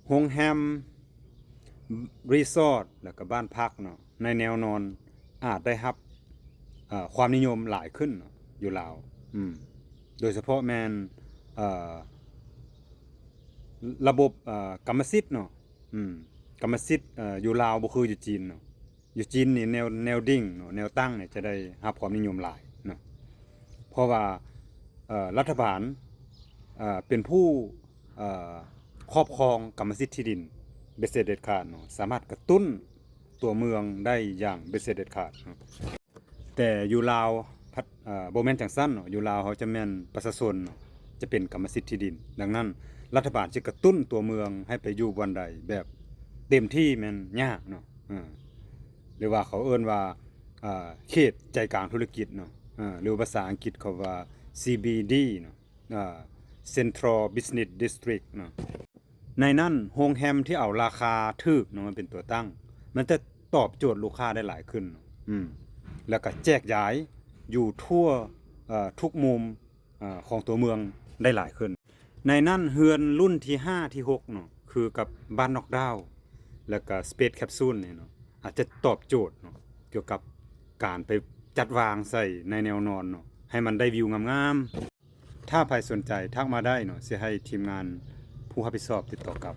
ໂຮງແຮມ ຣີສອດ ແລ້ວກໍບ້ານພັກເນາະ ໃນແນວນອນອາດໄດ້ຮັບ ເອີ ຄວາມນິຍົມຫຼາຍຂຶ້ນເນາະ ຢູ່ລາວ. ອືມ ໂດຍສະເພາະແມ່ນ ເອີ ລະບົບ ເອີ ກຳມະສິດເນາະ. ອືມ ກຳມະສິດ ເອີ ຢູ່ລາວບໍ່ຄືຢູ່ຈີນເນາະ. ຢູ່ຈີນນີ້ແນວ ແນວດິ້ງເນາະ ແນວຕັ້ງນີ້ຈະໄດ້ຮັບຄວາມນິຍົມຫຼາຍເນາະ ເພາະວ່າ ເອີ ລັດຖະບານ ເອີ ເປັນຜູ້ ເອີ ຄອບຄອງກຳມະສິດທີ່ດິນເບັດເສັດເດັດຂາດເນາະ ສາມາດກະຕຸ້ນຕົວເມືອງໄດ້ຢ່າງເບັດເສັດເດັດຂາດເນາະ. ແຕ່ຢູ່ລາວພັດ ເອີ ບໍ່ແມ່ນຈັ່ງຊັ້ນເນາະ. ຢູ່ລາວເຮົາຈະແມ່ນປະຊາຊົນເນາະ ຈະເປັນກຳມະສິດທີ່ດິນ. ດັ່ງນັ້ນ ລັດຖະບານຊິກະຕຸ້ນຕົວເມືອງໃຫ້ໄປຢູ່ບ່ອນໃດແບບເຕັມທີ່ແມ່ນຍາກເນາະ. ເອີ ຫຼືວ່າເຂົາເອີ້ນວ່າ ເອີ ເຂດໃຈກາງທຸລະກິດເນາະ ເອີ ຫຼືພາສາອັງກິດເຂົາວ່າ ຊີບີດີ ເນາະ ເອີ Central Business District ເນາະ. ໃນນັ້ນໂຮງແຮມທີ່ເອົາລາຄາຖືກເນາະ ມາເປັນຕົວຕັ້ງ ມັນຈະຕອບໂຈດລູກຄ້າໄດ້ຫຼາຍຂຶ້ນ. ອືມ ແລ້ວກະແຈກຢາຍຢູ່ທົ່ວ ເອີ ທຸກມຸມ ເອີ ຂອງຕົວເມືອງໄດ້ຫຼາຍຂຶ້ນ. ໃນນັ້ນເຮືອນລຸ້ນທີຫ້າ ທີຫົກເນາະ ຄືກັບບ້ານນອກດາວ ແລ້ວກະ Space Capsule ນີ້ເນາະ ອາດຈະຕອບໂຈດເນາະ ກ່ຽວກັບການໄປຈັດວາງໃສ່ໃນແນວນອນເນາະ ໃຫ້ມັນໄດ້ວິວງາມໆ. ຖ້າໃຜສົນໃຈທັກມາໄດ້ເນາະ ຊິໃຫ້ທີມງານຜູ້ຮັບຜິດຊອບຕິດຕໍ່ກັບ.